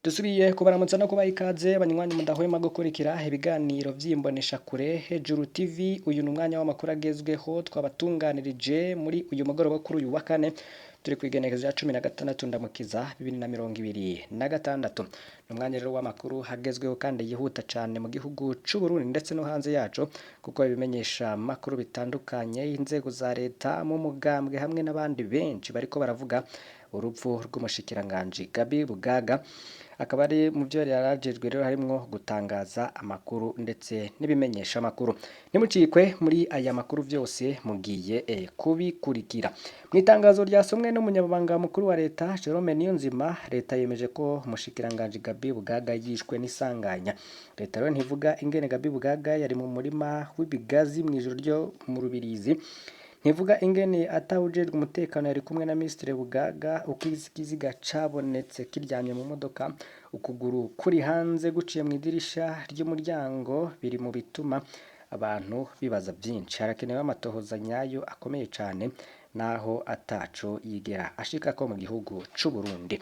Dusubiye kubaramutsa no kubaha ikaze banywanyi mudahwema gukurikira ibiganiro vy'imboneshakure Hejuru TV. Uyu ni umwanya w'amakuru agezweho twabatunganirije muri uyu mugoroba kuri uyu wa kane, turi kw'igenekerezo rya 16 Ndamukiza 2026. Ni umwanya rero w'amakuru agezweho kandi yihuta cane mu gihugu c'u Burundi ndetse no hanze yaco, kuko ibimenyesha makuru bitandukanye, inzego za leta, mu mugambwe hamwe n'abandi benshi bariko baravuga urupfu rw'umushikiranganji Gabi Bugaga, akaba ari mu byo yarajejwe rero harimwo gutangaza amakuru ndetse n'ibimenyesha amakuru. Ntimucikwe muri aya makuru, vyose mugiye kubikurikira. Mu itangazo ryasomwe n'umunyamabanga mukuru wa leta Jerome Niyonzima, leta yemeje ko umushikiranganji Gabi Bugaga yishwe n'isanganya. Leta rero ntivuga ingene Gabi Bugaga yari mu murima w'ibigazi mw'ijoro ryo mu Rubirizi, ntivuga ingene atawujejwe umutekano yari kumwe na Ministre Bugaga, uko ikiziga cabonetse kiryamye mu modoka, ukuguru kuri hanze guciye mw'idirisha ry'umuryango, biri mu bituma abantu bibaza vyinshi. Harakenewe amatohoza nyayo akomeye cane, naho ataco yigera ashikako mu gihugu c'u Burundi.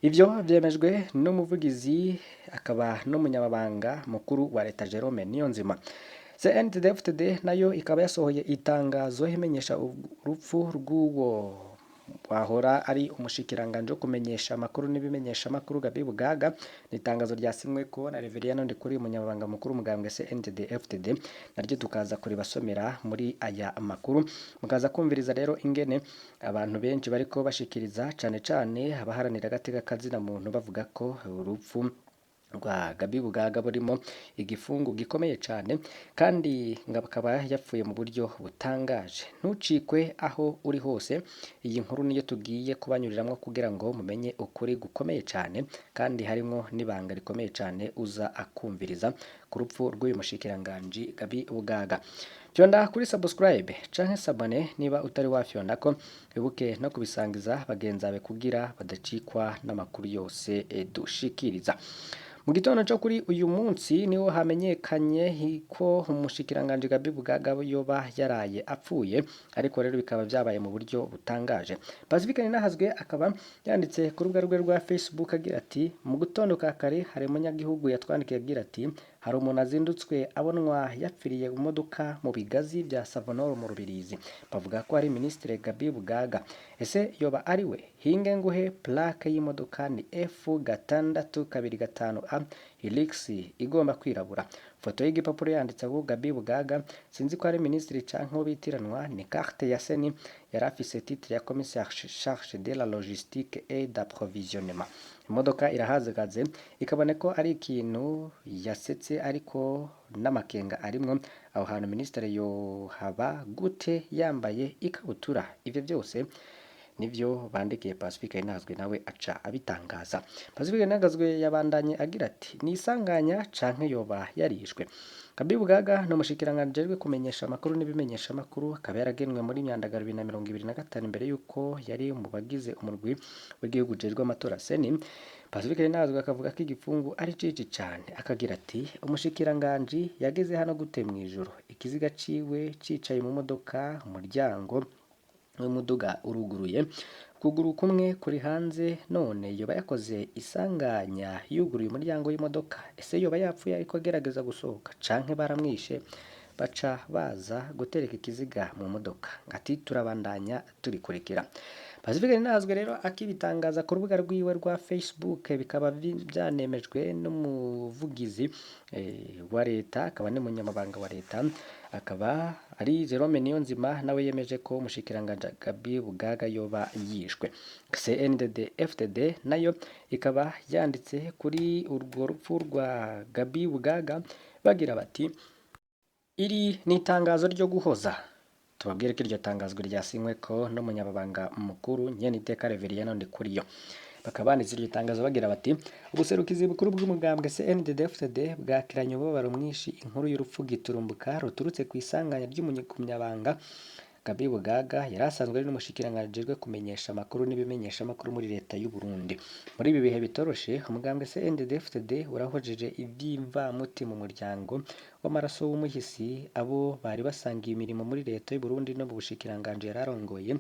Ivyo vyemejwe n'umuvugizi akaba n'umunyamabanga mukuru wa leta Jerome Niyonzima. CNDD-FDD nayo ikaba yasohoye itangazo imenyesha urupfu rw'uwo wahora ari umushikiranganji wo kumenyesha amakuru n'ibimenyesha amakuru Gabi Bugaga. Ni itangazo ryasinywe ko na Reverien Ndikuri, umunyamabanga mukuru umugambwe CNDD-FDD, naryo tukaza kuribasomera muri aya makuru. Mukaza kumviriza rero ingene abantu benshi bariko bashikiriza, cane cane abaharanira agateka kazina muntu, bavuga ko urupfu rwa Gabi Bugaga burimo igifungu gikomeye cane, kandi ngo akaba yapfuye mu buryo butangaje. Ntucikwe aho uri hose, iyi nkuru niyo tugiye kubanyuriramwo kugira ngo mumenye ukuri gukomeye cane, kandi harimwo n'ibanga rikomeye cane uza akumviriza ku rupfu rw'uyu mushikiranganji Gabi Bugaga. Fyonda kuri subscribe canke s'abonner niba utari wafyondako, wibuke no kubisangiza bagenzi bawe kugira badacikwa n'amakuru yose dushikiriza. Mu gitondo co kuri uyu munsi niho hamenyekanye ko umushikiranganji Gabi Bugaga yoba yaraye apfuye, ariko rero bikaba vyabaye mu buryo butangaje. Pacifique Ninahazwe akaba yanditse ku rubuga rwe rwa Facebook agira ati: "Mu gitondo ka kare hari umunyagihugu yatwandikiye agira ati hari umuntu azindutswe abonwa yapfiriye mu modoka mu bigazi vya Savonor mu Rubirizi. Bavuga ko ari Ministre Gabi Bugaga. Ese yoba ari we? Hinge nguhe plaque y'imodoka, ni F 625 A Hilux igomba kwirabura. Foto y'igipapuro yanditseho Gabi Bugaga. Sinzi ko ari ministre canke uwo bitiranwa. Ni carte ya CENI, yari afise titre ya commissaire charge de la logistique et d'approvisionnement. Imodoka irahagaze ikabona ko ari ikintu yasetse, ariko n'amakenga arimwo. Aho hantu ministre yohaba gute yambaye ikabutura?" Ivyo vyose nivyo bandikiye Pacifique Ninahazwe, nawe aca abitangaza. Pacifique Ninahazwe yabandanye agira ati: "Ni isanganya canke yoba yarishwe?" Gabi Bugaga ni umushikiranganji ajejwe kumenyesha amakuru n'ibimenyesha amakuru, akaba yaragenwe muri Myandagaro 2025, imbere yuko yari mu bagize umurwi w'igihugu ujejwe amatora CENI. Pacifique Ninahazwe akavuga ko igifungu ari cici cane, akagira ati: "Umushikiranganji yageze hano gute mw'ijoro, ikiziga ciwe cicaye mu modoka, umuryango w'umuduga uruguruye, ukuguru kumwe kuri hanze? None yoba yakoze isanganya yuguruye umuryango w'imodoka? Ese yoba yapfuye ariko agerageza gusohoka, canke baramwishe baca baza gutereka ikiziga mu modoka?" Ati: "Turabandanya turikurikira." Pacifique Ninahazwe rero akibitangaza ku rubuga rwiwe rwa Facebook, bikaba vyanemejwe n'umuvugizi wa leta akaba n'umunyamabanga wa leta, akaba ari Jerome Niyonzima, nawe yemeje ko umushikiranganji Gabi Bugaga yoba yishwe. CNDD FDD nayo ikaba yanditse kuri urwo rupfu rwa Gabi Bugaga bagira bati: "Iri ni itangazo ryo guhoza." Tubabwire ko iryo tangazo ryasinywe ko n'umunyamabanga mukuru Nyeniteka Reverien Ndikuriyo. Bakaba banditse iryo tangazo bagira bati: "Ubuserukizi bukuru bw'umugambwe CNDD-FDD bwakiranye umubabaro mwinshi inkuru y'urupfu giturumbuka ruturutse ku isanganya ry'umunyamabanga Gabi Bugaga yari asanzwe ari n'umushikiranganji ajejwe kumenyesha amakuru n'ibimenyeshamakuru muri leta y'u Burundi. Muri ibi bihe bitoroshe, umugambwe CNDD-FDD urahojeje ivy'imvamutima mu muryango w'amaraso w'umuhisi, abo bari basangiye imirimo muri leta y'u Burundi no mu bushikiranganji yari arongoye,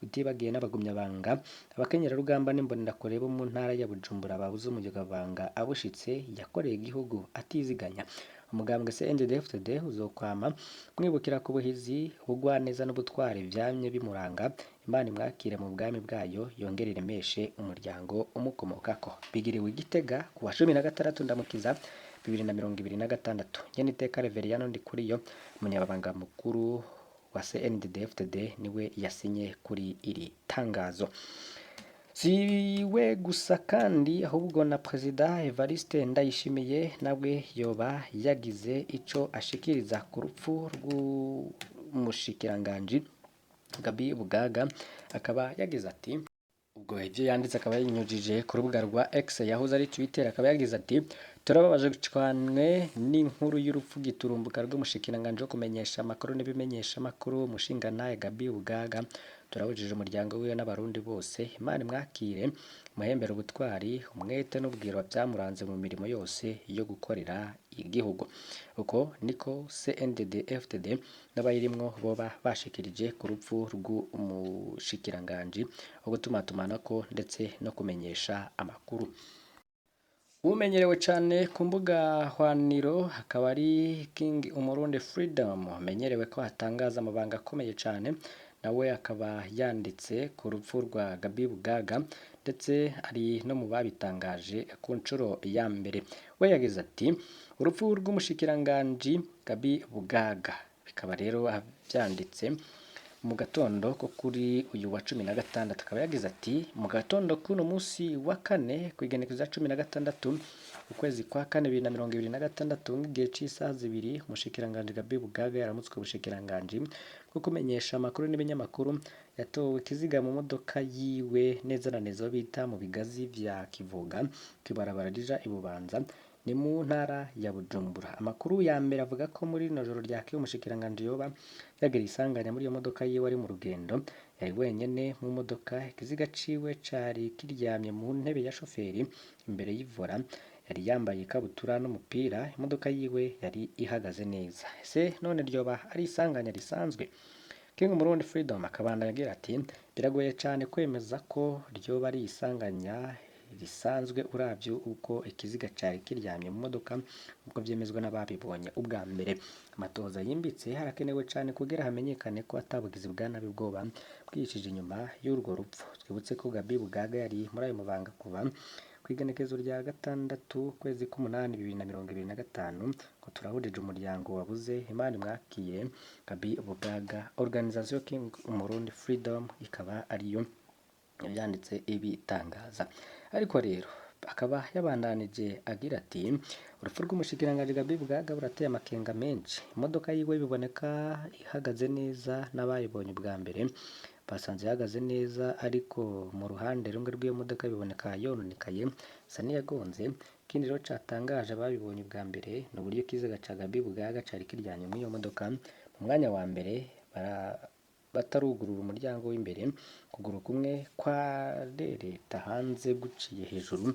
utibagiye n'abagumyabanga, abakenyerarugamba n'imbonerakure bo mu ntara ya Bujumbura babuze umunyamabanga abushitse yakoreye igihugu atiziganya. Umugambwe CNDD-FDD uzokwama mwibukira ku buhizi, ubugwaneza n'ubutwari vyamye bimuranga. Imana imwakire mu bwami bwayo, yongere iremeshe umuryango umukomokako. Bigiriwe i Gitega ku wa 16 Ndamukiza 2026. Nyeniteka Reveriyano Ndikuriyo, umunyamabanga mukuru wa CNDD-FDD, niwe yasinye kuri iri tangazo. Si we gusa kandi, ahubwo na Perezida Evariste Ndayishimiye nawe yoba yagize ico ashikiriza ku rupfu rw'umushikiranganji Gabi Bugaga, akaba yagize ati, ubwo ivyo yanditse akaba yabinyujije ku rubuga rwa X yahoze ari Twitter, akaba yagize ati: "Turababaje cane n'inkuru y'urupfu giturumbuka rw'umushikiranganji wo kumenyesha amakuru n'ibimenyeshamakuru, umushingantahe Gabi Bugaga. Turabujije umuryango wiwe n'abarundi bose. Imana imwakire, imuhembere ubutwari, umwete n'ubwira vyamuranze mu mirimo yose yo gukorera igihugu." Uko niko CNDD-FDD n'abayirimwo boba bashikirije ku rupfu rw'umushikiranganji wo gutumatumanako ndetse no kumenyesha amakuru. Umenyerewe cane ku mbuga hwaniro akaba ari King Umurundi Freedom, amenyerewe ko atangaza amabanga akomeye cane, nawe akaba yanditse ku rupfu rwa Gabi Bugaga, ndetse ari no mu babitangaje ku nshuro ya mbere. We yagize ati: "Urupfu rw'umushikiranganji Gabi Bugaga", bikaba rero vyanditse mu gatondo ko kuri uyu wa 16, akaba yagize ati: "Mu gatondo k'uno musi wa kane, kw'igenekerezo rya 16 ukwezi kwa kane 2026, nk'igihe c'isaha 2, umushikiranganji Gabi Bugaga yaramutswe ubushikiranganji bwo kumenyesha amakuru n'ibinyamakuru, yatowe ikiziga mu modoka yiwe neza na neza aho bita mu bigazi vya Kivoga, kw'ibarabara rija i Bubanza, ni mu ntara ya Bujumbura. Amakuru ya mbere avuga ko muri rino joro ryakeye umushikiranganji yoba yagiriye isanganya muri iyo modoka yiwe ari mu rugendo, yari wenyene mu modoka, ikiziga ciwe cari kiryamye mu ntebe ya shoferi imbere y'ivora, yari yambaye ikabutura n'umupira, imodoka yiwe yari ihagaze neza. Ese none ryoba ari isanganya risanzwe?" King Umurundi Freedom akabandanya agira ati: "Biragoye cane kwemeza ko ryoba ari isanganya risanzwe uravye uko ikiziga cari kiryamye mu modoka, nk'uko vyemezwa n'ababibonye ubwa mbere. Amatohoza yimbitse harakenewe cane kugira hamenyekane ko atabugizi bwa nabi bwoba bwihishije inyuma y'urwo rupfu." Twibutse ko Gabi Bugaga yari muri ayo mabanga kuva kw'igenekerezo rya 6 ukwezi k'umunani 2025. Ngo turahurije umuryango wabuze, Imana imwakire Gabi Bugaga. Organisation King Umurundi Freedom ikaba ariyo yanditse ibitangaza. Ariko rero akaba yabandanije agira ati: "Urupfu rw'umushikiranganji Gabi Bugaga burateye amakenga menshi. Imodoka yiwe biboneka ihagaze neza, n'abayibonye ubwa mbere basanze ihagaze neza, ariko mu ruhande rumwe rw'iyo modoka biboneka yononekaye, isa n'iyagonze. Ikindi rero catangaje ababibonye ubwa mbere ni uburyo ikiziga ca Gabi Bugaga cari kiryamye muri iyo modoka mu mwanya wa mbere, batarugurura umuryango w'imbere, ukuguru kumwe kwarereta hanze guciye hejuru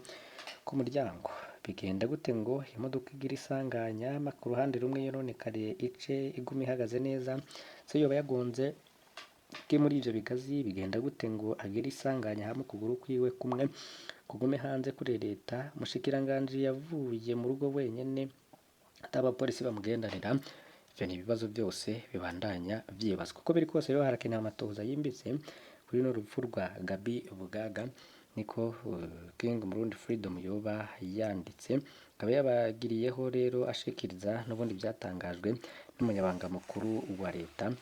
k'umuryango. Bigenda gute ngo imodoka igire isanganya ku ruhande rumwe yononekare ice iguma ihagaze neza? Se yoba yagonze bwe muri ivyo bigazi? Bigenda gute ngo agire isanganya hama ukuguru kwiwe kumwe kugume hanze kurereta? Umushikiranganji yavuye mu rugo wenyene ata abapolisi bamugendanira. Ivyo ni ibibazo byose bibandanya vyibazwa. Uko biri kose rero harakenewe amatohoza yimbitse kuri runo rupfu rwa Gabi Bugaga", niko King Murundi Freedom yoba yanditse, akaba yabagiriyeho rero ashikiriza n'ubundi byatangajwe n'umunyabanga mukuru wa leta,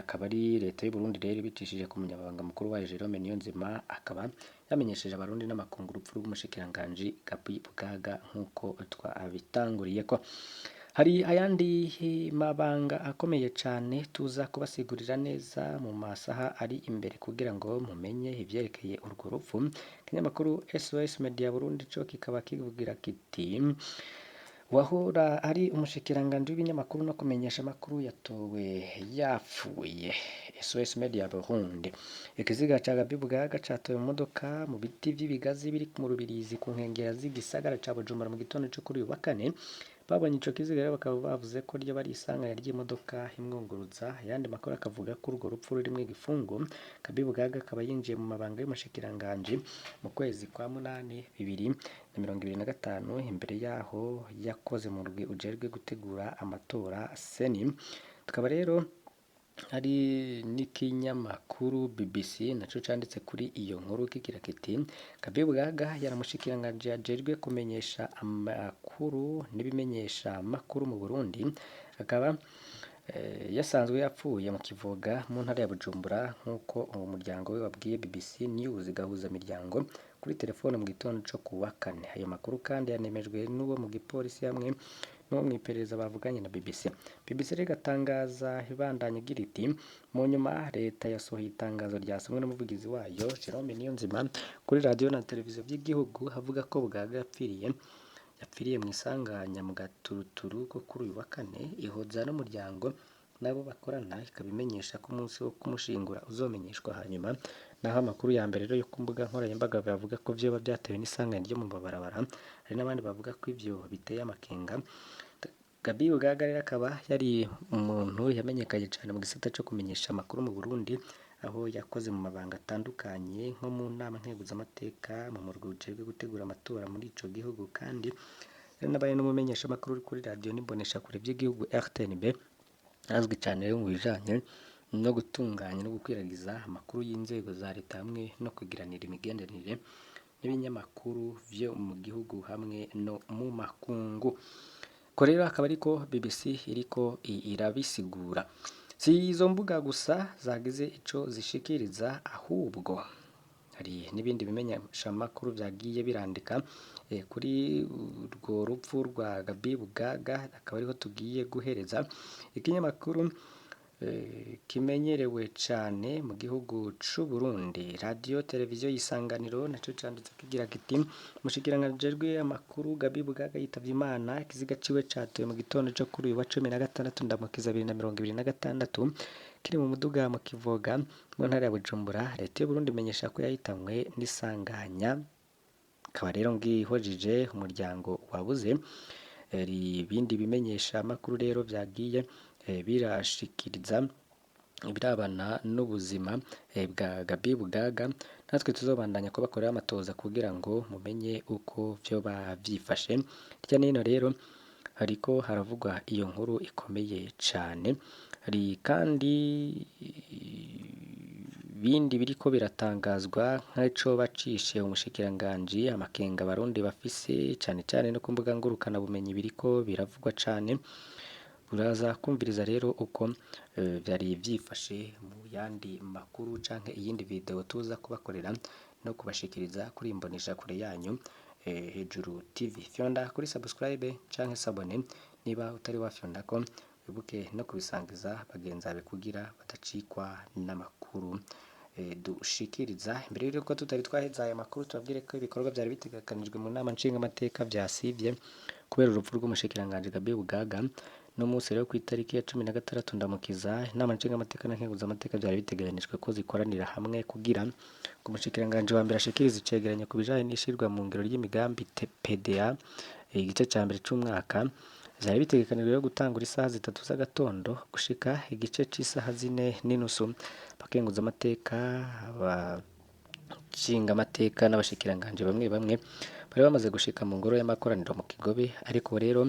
akaba ari leta y'u Burundi rero ibicishije ku munyabanga mukuru wayo Jerome Niyonzima, akaba yamenyesheje abarundi n'amakungu urupfu rw'umushikiranganji Gabi Bugaga nk'uko twabitanguriye. Ko hari ayandi mabanga akomeye cane tuza kubasigurira neza mu masaha ari imbere kugira ngo mumenye ivyerekeye urwo rupfu. Ikinyamakuru SOS Media Burundi co kikaba kivugira kiti: Uwahora ari umushikiranganji w'ibinyamakuru no kumenyesha amakuru yatowe yapfuye. SOS Media Burundi. Ikiziga ca Gabi Bugaga catowe mu modoka mu biti vy'ibigazi biri mu Rubirizi ku nkengera z'igisagara ca Bujumbura mu gitondo co kuri uyu wa kane. Babonye ico kiziga rero bakaba bavuze ko ryoba ari isanganya ry'imodoka imwunguruza. Ayandi makuru akavuga ko urwo rupfu rurimwo igifungo. Gabi Bugaga akaba yinjiye mu mabanga y'umushikiranganji mu kwezi kwa munani 2025. Imbere yaho yakoze mu murwi ujejwe gutegura amatora CENI. Tukaba rero hari n'ikinyamakuru BBC naco canditse kuri iyo nkuru kigira kiti: Gabi Bugaga yari umushikiranganji ajejwe kumenyesha amakuru n'ibimenyesha makuru mu Burundi, akaba yasanzwe yapfuye mu Kivoga mu ntara ya Bujumbura, nk'uko uwo muryango we wabwiye BBC News gahuza miryango kuri telefone mu gitondo co kuwa kane. Ayo makuru kandi yanemejwe n'uwo mu gipolisi hamwe n'uwo mw'iperereza bavuganye na BBC. BBC rero igatangaza ibandanya igira iti: mu nyuma leta yasohoye itangazo ryasomwe n'umuvugizi wayo Jerome Niyonzima kuri radiyo na televiziyo by'igihugu, avuga ko Bugaga yapfiriye mu isanganya mu gaturuturu ko kuri uyu wa kane. Ihoza n'umuryango nabo bakorana, ikaba imenyesha ko umunsi wo kumushingura uzomenyeshwa hanyuma. Naho amakuru ya mbere rero yo ku mbuga nkoranyambaga bavuga ko vyoba vyatewe n'isanganya ryo mu mabarabara, hari n'abandi bavuga ko ivyo biteye amakenga. Gabi Bugaga rero akaba yari umuntu yamenyekanye cane mu gisata co kumenyesha amakuru mu Burundi, aho yakoze mu mabanga atandukanye nko mu nama nkeguzamateka, mu murwi ujejwe gutegura amatora muri ico gihugu, kandi yaranabaye n'umumenyeshamakuru kuri radiyo n'imboneshakure vy'igihugu RTNB. Arazwi cane rero mu bijanye no gutunganya no gukwiragiza amakuru y'inzego za leta hamwe no kugiranira imigenderanire n'ibinyamakuru vyo mu gihugu hamwe no mu makungu. Ko rero akaba ariko BBC iriko irabisigura. Si izo mbuga gusa zagize ico zishikiriza, ahubwo hari n'ibindi bimenyeshamakuru vyagiye birandika kuri urwo rupfu rwa Gabi Bugaga, akaba ariho tugiye guhereza. Ikinyamakuru kimenyerewe cane mu gihugu c'u Burundi, radiyo televiziyo Isanganiro, naco canditse kigira kiti: umushikiranganji ajejwe amakuru Gabi Bugaga yitavye Imana, ikiziga ciwe catowe mu gitondo co kuri uyu wa 16 Ndamukiza 2026 kiri mu muduga mu Kivoga mu ntara ya Bujumbura. Leta y'u Burundi imenyesha ko yahitanywe n'isanganya, akaba rero ngihojije umuryango wabuze. Ibindi bimenyesha amakuru rero vyagiye birashikiriza ibirabana n'ubuzima bwa Gabi Bugaga, natwe tuzobandanya kubakorera amatoza kugira ngo mumenye uko vyoba vyifashe. Hirya n'ino rero hariko haravugwa iyo nkuru ikomeye cane. Hari kandi ibindi biriko biratangazwa nk'ico bacishe umushikiranganji, amakenga abarundi bafise cane cane no ku mbuga ngurukana bumenyi biriko biravugwa cane. Uraza kumviriza rero uko vyari vyifashe mu yandi makuru canke iyindi video tuza kubakorera no kubashikiriza kuri imbonesha kure yanyu Hejuru TV. Fyonda kuri subscribe canke s'abonner niba utari wafyondako, wibuke no kubisangiza bagenzi bawe kugira badacikwa n'amakuru dushikiriza. Imbere y'uko tutari twaheza aya makuru, tubabwire ko ibikorwa vyari bitegekanijwe mu nama nshingamateka vyasivye kubera urupfu rw'umushikiranganji Gabi Bugaga. No munsi rero ku itariki ya 16 Ndamukiza, inama nshingamateka na nkenguzamateka vyari bitegekanijwe ko zikoranira hamwe kugira ngo umushikiranganji wa mbere ashikirize icegeranyo ku bijanye n'ishirwa mu ngiro ry'imigambi PDA igice ca mbere c'umwaka. Vyari bitegekanijwe rero gutangura isaha 3 z'agatondo gushika igice c'isaha 4:30. Abakenguzamateka, abashingamateka n'abashikiranganji bamwe bamwe bari bamaze gushika mu ngoro y'amakoraniro mu Kigobe, ariko rero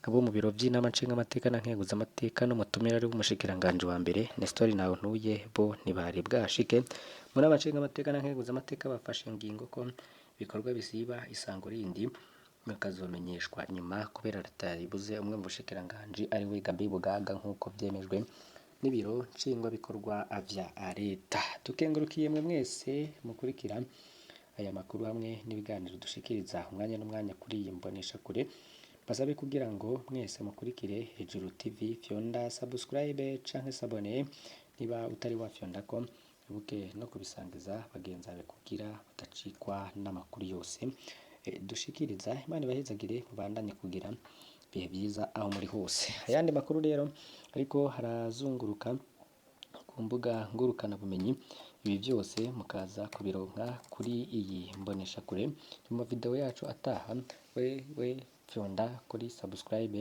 abo mu biro vy'inama nshingamateka na nkenguzamateka n'umutumire ari w'umushikiranganji wa mbere Nestor Ntawontuye bo ntibari bwashike. Mu nama nshingamateka na nkenguzamateka bafashe ingingo ko ibikorwa bisiba isango rindi bakazomenyeshwa nyuma, kubera leta ibuze umwe mu bushikiranganji ari we Gabi Bugaga, nk'uko vyemejwe n'ibiro nshingwabikorwa vya leta. Tukengurukiye mwe mwese mukurikira aya makuru hamwe n'ibiganiro dushikiriza umwanya n'umwanya kuri iyi mbonesha kure. Basabe kugira ngo mwese mukurikire Hejuru TV, fyonda subscribe canke s'abonner niba utari wafyondako, wibuke no kubisangiza bagenzi bawe kugira badacikwa n'amakuru yose dushikiriza. Imana ibahezagire, mubandanye kugira Ibihe byiza aho muri hose. Ayandi makuru rero ariko harazunguruka ku mbuga ngurukanabumenyi, ibi byose mukaza kubironka kuri iyi mboneshakure mu mavideo yacu ataha. We fyonda kuri subscribe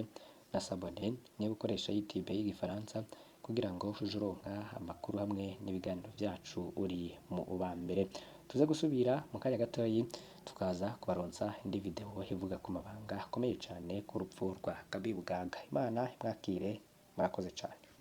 na s'abonner niba ukoresha YouTube y'Igifaransa, kugira ngo uje uronka amakuru hamwe n'ibiganiro byacu uri mu ba mbere. Tuze gusubira mu kanya gatoyi, tukaza kubaronsa indi video ivuga ku mabanga akomeye cyane ku rupfu rwa Gabi Bugaga. Imana imwakire. Murakoze cyane.